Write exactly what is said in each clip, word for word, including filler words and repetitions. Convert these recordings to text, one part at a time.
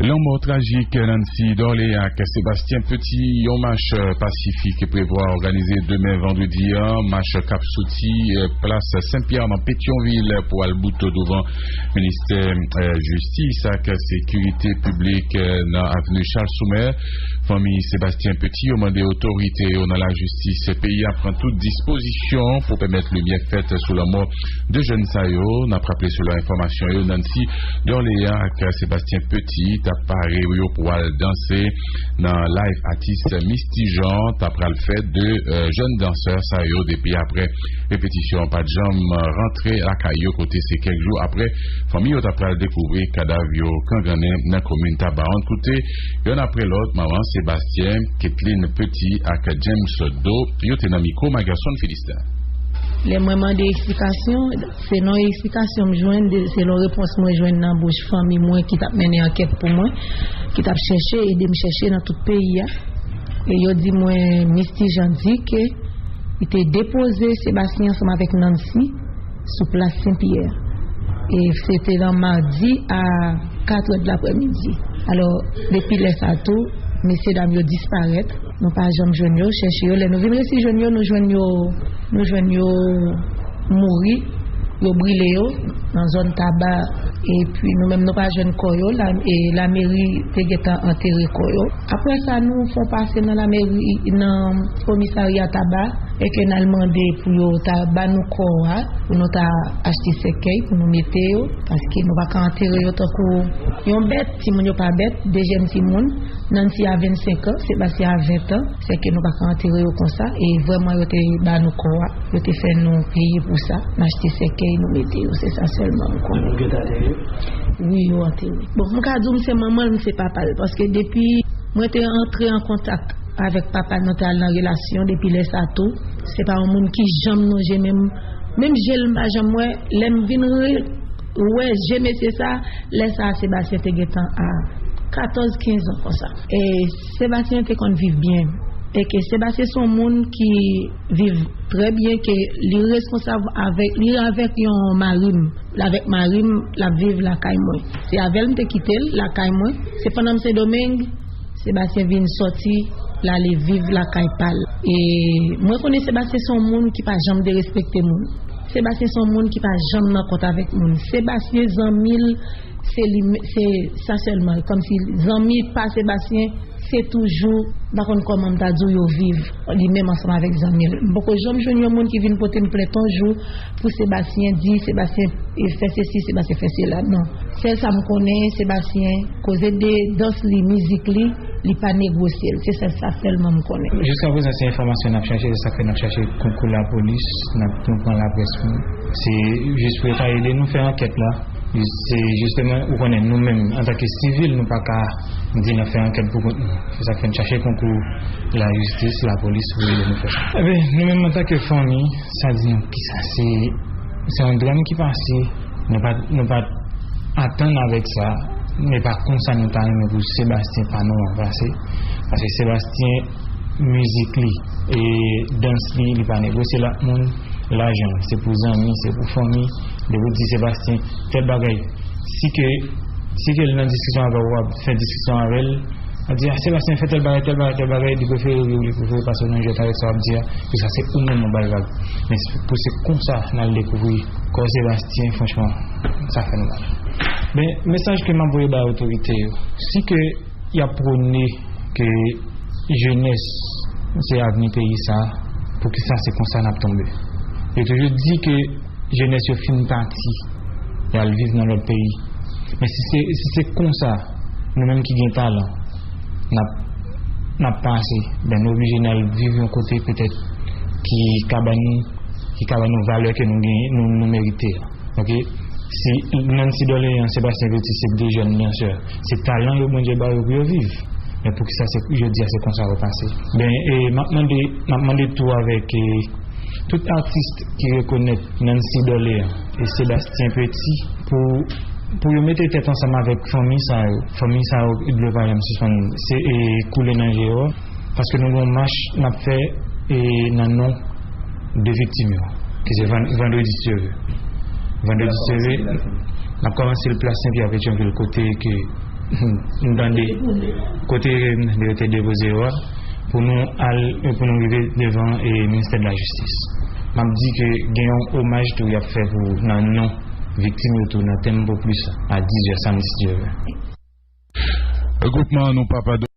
Lanmò trajik Nancy Dorléac, Sébastien Petit, yon mach pasifik prevwa òganize demen vandredi a, mach k ap soti plas Senpyè nan Petyonvil pou al bout douvan ministè jistis ak sekirite piblik nan avni Charles Soumer. Fanmi Sébastien Petit yo mande otorite yo nan lajistis peyi a pran tout dispozisyon pou pèmèt limyè fèt sou lanmò de jèn sa yo. N ap raple, selon enfòmasyon yo, Nancy Dorléac ak Sébastien Petit t ap pare yo pou al danse nan live atis Misty Jean t ap pral fè de jèn dansè sa yo depi aprè repetisyon pa t janm rantre lakay yo, kote se kèk jou aprè fanmi yo t ap pral dekouvri kadav yo kangannen nan komin Tabawonn, kote yonn aprè lòt, manman Sébastien, Ketline Petit ak James Do, yo te nan mikwo Magerson Philistin. Lè mwen mande eksplikasyon, selon eksplikasyon m jwenn, selon repons mwen jwenn nan bouch fanmi mwen ki t ap mennen ankèt pou mwen, ki t ap chèche, ede m chèche nan tout peyi a. E yo di mwen, Misty Jean di ke li te depoze Sébastien ansanm avèk Nancy sou plas Senpyè. E se te nan madi a katrè de laprèmidi. Alò, depi lè sa tou, mesye dam yo disparèt. Nou pa janm jwenn yo, chèche yo. Lè nou vin resi jwenn yo, nou jwenn yo, nou jwenn yo mouri. Yo brile yo nan zòn Taba. Epi nou menm nou pa jwenn kò yo. La, e lameri te gentan antere kò yo. Apre sa, nou fè yon pase nan lameri, nan komisarya Taba, e ke n al mande pou yo ta ba nou kò a, pou nou ta achte sèkèy pou nou mete yo, paske nou pa ka antere yo tankou yon bèt. Timoun yo pa bèt, de jèn timoun, Nancy a vennsenk an, Sébastien a ven an, se ke nou pa ka antere yo konsa, e vrèman yo te ba nou kò a, yo te fè nou peye pou sa, n achte sèkèy, nou mete yo, se sa sèlman m konnen. Wi, yo antere. Bon, m ka di w, m se manman l, m se papa l, paske depi mwen te antre an kontak avèk papa l, nou te al nan relasyon, depi lè sa tou, se pa yon moun ki janm nou je menm, menm je l m pa janm wè, lè m vin re, wè je mesye sa, lè sa Sébastien te gentan a katòz, kenz an konsa. E Sébastien te konn viv byen. E ke Sébastien se yon moun ki viv trè byen, ke li responsab avèk, li avèk yon mari m. L avèk mari m, l ap viv lakay mwen. Se avè l m te kite l lakay mwen. Se pandan m Sendomeng, Sébastien vin sòti, l ale viv lakay pa l. E mwen konnen Sébastien se yon moun ki pa janm derespekte moun. Sébastien se yon moun ki pa janm nan kont avèk moun. Sébastien, zanmi l, se li, se sa sèlman. Kòmsi zanmi pa Sébastien, se toujou, m pa konn kòman m ta di w, yo viv li menm ansanm avèk zanmi l. M poko janm jwenn yon moun ki vin pote m plent yon jou pou Sébastien di, Sébastien fè sesi, Sébastien fè sela. Non. Sèl sa m konnen, Sébastien, koze de dans li, mizik li, li pa negosye l. Se sèl sa sèlman m konnen. Jiska prezan, se enfòmasyon n ap chache, se sa k fè n ap chache konkou lapolis, n ap, nou pran laprès, se jis pou yo ta ede nou fè ankèt la. Se jisteman, ou konnen, nou menm, antanke sivil, nou pa ka di n ap fè ankèt pou kont nou. Se sa k fè n chache konkou lajistis, lapolis, pou ede nou fè sa. Eben, nou menm, antanke fanmi, sa di nou kisa? Se, se yon dram ki pase, nou pa, nou pa atann avèk sa, men pa konsa nou ta renmen pou Sébastien pa nou an pase. Paske Sébastien, mizik li, e dans li, li pa negosye l ak moun. Lajan, se pou zanmi, se pou fanmi. Depi w di Sébastien, tèl bagay, si ke, si ke l nan diskisyon avè w, w ap fè diskisyon avè l, w ap di, a, Sébastien fè tèl bagay, tèl bagay, tèl bagay, li prefere ri w, li prefere pase w nan jwèt avèk sa w ap di a, pou sa se ou menm ou ba l vag. Men pou se konsa n al dekouvri kò Sébastien, franchman, sa fè nou mal. Men, mesaj ke m ap voye bay otorite yo, si ke y ap pwone ke jenès se avni peyi sa, poukisa se konsa n ap tonbe? Yo toujou di ke jenès yo fin pati, y al viv nan lòt peyi. Men si se, si se konsa, nou menm ki gen talan, n ap, n ap pase, ben nou oblije n al viv yon kote petèt ki ka ban nou, ki ka ban nou valè ke nou gen, nou, nou merite a. Ok? Si Nancy Dorléac, Sébastien Petit, se de jèn dansè, se talan yo Bondye ba yo pou yo viv. Men poukisa se, jodi a se konsa yo pase? Ben, e, m ap mande, m ap mande tou avèk, e, tout atis ki rekonèt Nancy Dorléac e Sébastien Petit pou, pou yo mete tèt ansanm avèk fanmi sa yo. Fanmi sa yo dwe pa janm sispann se, e, koule nan je yo. Paske nou gen yon mach n ap fè, e, nan non de viktim yo, ki se van-, Vandredi Sere. Vandredi Sere, n ap kòmanse l plas Senpyè Petyonvil, kote ke M tande kote yo te depoze yo a, pou nou al, pou nou rive devan e ministè de la jistis. M ap di ke gen yon omaj tou y ap fè pou nan non viktim yo tou nan Tempo Plus a diz è samdi si Dye vle. Gwoupman Nou Pa Padone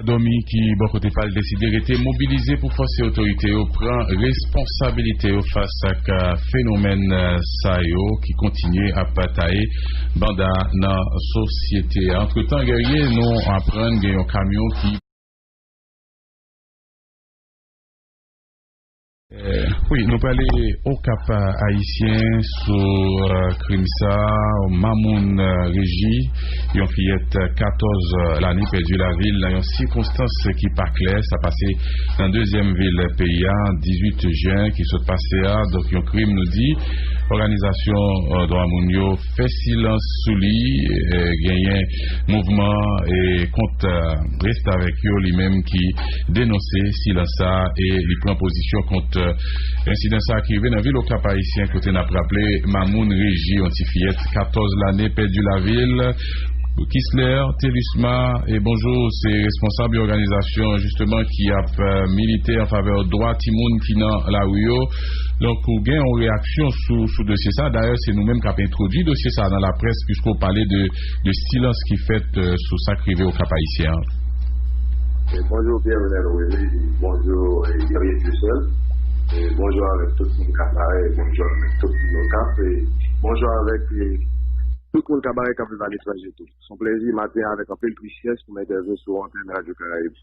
Dòmi ki bò kote pa l deside rete mobilize pou fòse otorite yo pran responsabilite yo fas ak fenomèn sa yo ki kontinye ap taye banda nan sosyete a. Antretan, Guerrier, nou aprann gen yon kamyon ki Wi, nou prale Okap Ayisyen sou krim sa. Mamoun Reji, yon fiyèt katòz lane, pèdi lavi l nan yon sikonstans ki pa klè. Sa pase nan dezyèm vil peyi a, dizuit jen ki sot pase a. Donk, yon krim, nou di, òganizasyon dwa moun yo fè silans sou li. Genyen mouvman kont Restavèk yo, li menm ki denonse silans sa e li pran pozisyon kont ensidan sa ki rive nan vil Okap Ayisyen, kote n ap raple Mamoun Reji, yon ti fiyèt katòz lane, pèdi lavi l. Kisler Telusma, bonjou, se responsab yon òganizasyon jisteman ki ap milite an favè dwa timoun ki nan lari yo. Donk, ou gen yon reyaksyon sou, sou dosye sa. Dayè, se nou menm k ap entwodui dosye sa nan laprès, piske w pale de, de silans ki fèt sou sa k rive Okap Ayisyen an. Bonjou, Pierre Renel Willy. Bonjou, Guerrier Dieuseul. Bonjou avèk tout moun Kabarè. Bonjou avèk tout moun Okap. Bonjou avèk tout moun Kabarè k ap viv aletranje tou. Se yon plezi maten avèk anpil tristès pou m entèvni sou antèn Radyo Karayib.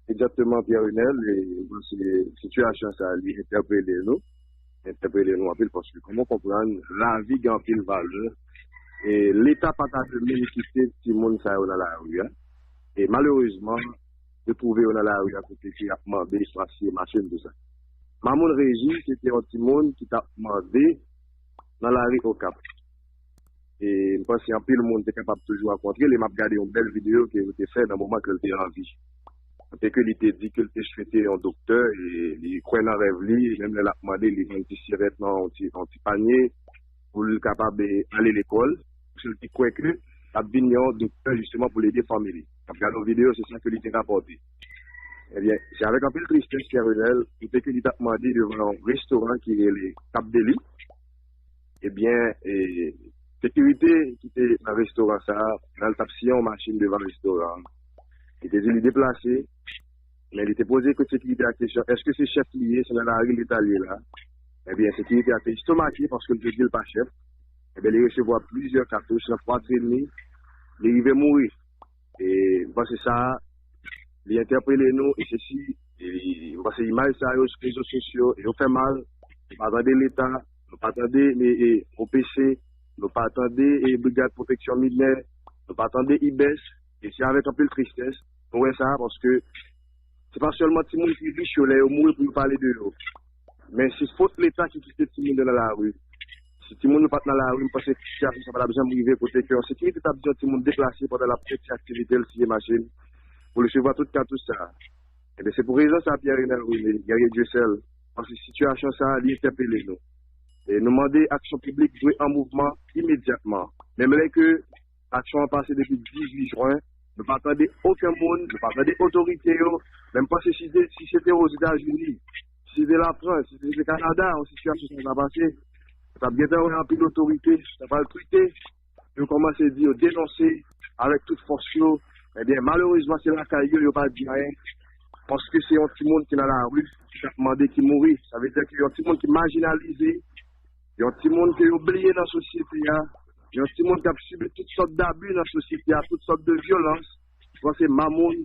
Egzakteman, Pierre Renel, e, bon, se sitiyasyon sa a, li entèpele nou. Li entèpele nou anpil paske, kòman w konprann, lavi gen anpil valè. E Leta pa ta dwe menm kite timoun sa yo nan lari a. E malerezman, yo twouve yo nan lari a kote ke y ap mande, swa siye machin, tou sa. Mamoun Reji, se te yon timoun ki t ap mande nan lari Okap. E m panse anpil moun te kapab toujou rankontre l, e m ap gade yon bèl videyo ke yo te fè nan moman ke l te an vi. Kote ke li te di ke l te swete yon doktè, e li kwè nan rèv li, e menm lè l ap mande, li jwenn ti sirèt nan yon ti, yon ti panye, pou l kapab, e, ale lekòl, paske l te kwè ke l ap vin yon doktè, jisteman, pou l ede fanmi li. N ap gade yon videyo, se sa ke li te rapòte. Ebyen, se avèk anpil tristès, Pierre Renel, kote ke li t ap mande devan yon restoran ki rele Cap Deli. Ebyen, e, sekirite ki te nan restoran sa a, pandan l t ap siyen yon machin devan restoran an, li te di li deplase, men li te poze sekirite a kesyon, èske se chèf li ye, se nan lari Leta l ye la? Ebyen, sekirite a te estomake paske l te di l pa chèf. Ebyen, li resevwa plizyè katouch nan pwatrin li, li rive mouri. E m panse sa, li entèpele nou, e se si, e m panse imaj sa yo sou rezo sosyo, e yo fè mal. Nou pa tande Leta, nou pa tande, e, e, O P C, nou pa tande, e, Brigad Pwoteksyon Minè, nou pa tande I B E S, e se avèk anpil tristès nou wè sa, paske se pa sèlman timoun ki rich yo, lè yo mouri pou yo pale de yo. Men se fòt Leta ki kite timoun yo nan lari. Si timoun yo pa t nan lari, m panse sitiyasyon sa pa t ap janm rive kote ke yon sekirite t ap di yon timoun deplase pandan l ap fè ti aktivite l, siye machin, pou l resevwa tout katouch sa a. Ebyen, se pou rezon sa, Pierre Renel Willy, Guerrier Dieuseul, paske sitiyasyon sa a, li entèpele nou. E nou mande aksyon piblik dwe an mouvman imedyatman. Menm lè ke aksyon an pase depi dizuit jen, nou pa tande okenn moun, nou pa tande otorite yo. Men m panse si se, si se te Ozetazini, si se te Lafrans, si se te Kanada, yon sitiyasyon sa ta pase, nou t ap gentan wè anpil otorite ta pral twite, yo kòmanse di yo denonse avèk tout fòs yo. Ebyen, malerezman, se lakay yo, yo pa di anyen. Paske se yon timoun ki nan lari, ki t ap mande ki mouri. Sa vle di ke yon timoun ki majinalize, yon timoun ke yo bliye nan sosyete a, yon timoun k ap sibi tout sòt dabi nan sosyete a, tout sòt de vyolans. Mwen panse Mamoun,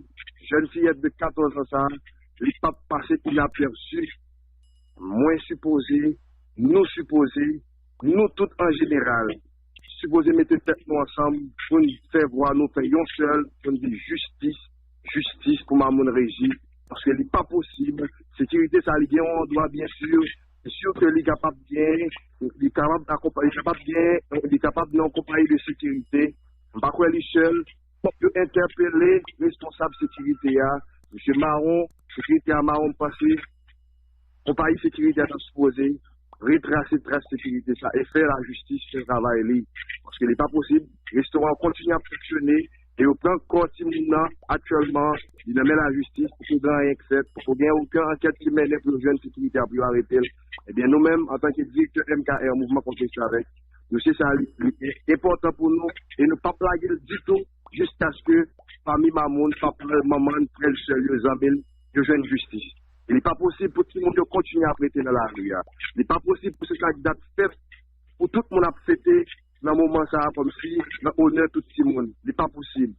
jèn fiyèt de katòz an sa a, li p ap pase inapèsi. Mwen sipoze, nou sipoze, nou tout an jeneral, sipoze mete tèt nou ansanm pou n fè vwa nou fè yon sèl, pou n di jistis, jistis pou Mamoun Reji, paske li pa posib. Sekirite sa, li gen yon andwa, byen si, se si ke li kapab gen, li kapab akonpa-, li kapab gen, li kapab nan yon konpayi de sekirite. M pa kwè li sèl. Fòk yo entèpele responsab sekirite a, Mesye Maron, sekirite a Maron, m panse konpayi sekirite a t ap sipoze retrase tras sekirite sa e fè lajistis fè travay li. Paske li pa posib, restoran an kontinye ap fonksyone e yo pran kò timoun nan aktyèlman, li nan men lajistis, poko gen anyen k fèt, poko gen okenn ankèt ki mennen pou yo jwenn sekirite a pou yo arete l. Ebyen, nou menm, antanke direktè M K R, Mouvman Kont Restavèk, dosye sa a li, li enpòtan pou nou e nou p ap lage l ditou jiskaske fanmi Mamoun, papa l, manman l, frè l, sè l, yo, zanmi l, yo jwenn jistis. E li pa posib pou timoun yo kontinye ap rete nan lari a. Li pa posib pou se chak dat fèt pou tout moun ap fete nan moman sa a kòmsi nan onè tout timoun. Li pa posib.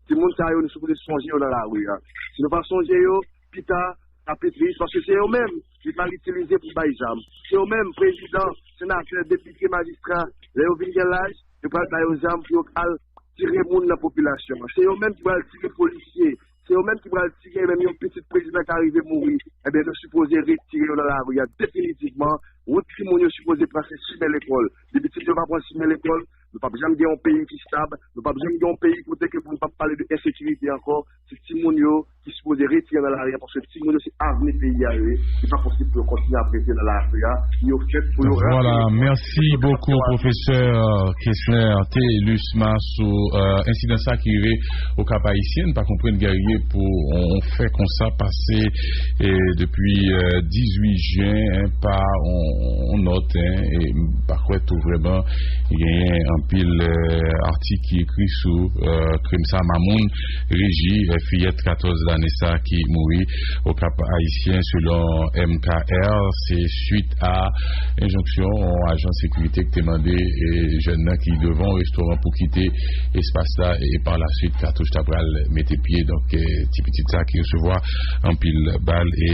Timoun sa yo, nou sipoze sonje yo nan lari a. Si nou pa sonje yo, pita, sa pi tris, paske se yo menm li pral itilize pou bay zam. Se yo menm, prezidan, senatè, depite, majistra, lè yo vin gen laj, yo pral ba yo zam pou yo al tire moun nan popilasyon an. Se yo menm ki pral tire polisye. Se yo menm ki pral tire menm yon pitit prezidan ka rive mouri. Ebyen, nou sipoze retire yo nan lari a definitivman. Wout timoun yo sipoze pran se chimen lekòl. Depi timoun yo pa pran chimen lekòl, nou p ap janm gen yon peyi ki stab. Nou p ap janm gen yon peyi kote ke pou nou p ap pale de ensekirite ankò. Se timoun yo ki sipoze retire nan lari a, paske timoun yo se avni peyi a yo ye. Li pa posib pou yo kontinye ap rete nan lari a. Yo fèt pou yo rantre. Voilà, merci beaucoup, professeur Kesner T. Lusma, sou euh, ensidan sa ki rive Okap Ayisyen. Pa konprann Guerrier pou on fè konsa pase eh, depi euh, dizuit jen, hein, pa on, on nòt, hein, e m pa kwè tou vrèman genyen anpil euh, atik ki ekri sou euh, krim sa. Mamoun Reji, euh, fiyèt katòz lane sa ki mouri Okap Ayisyen, selon M K R, se swit a enjonksyon yon ajan sekirite ki te mande eh, jèn nan ki devan yon restoran pou kite espas la e pa la swit katouch ta pral mete pye. Donk, eh, ti pitit sa ki resevwa anpil bal e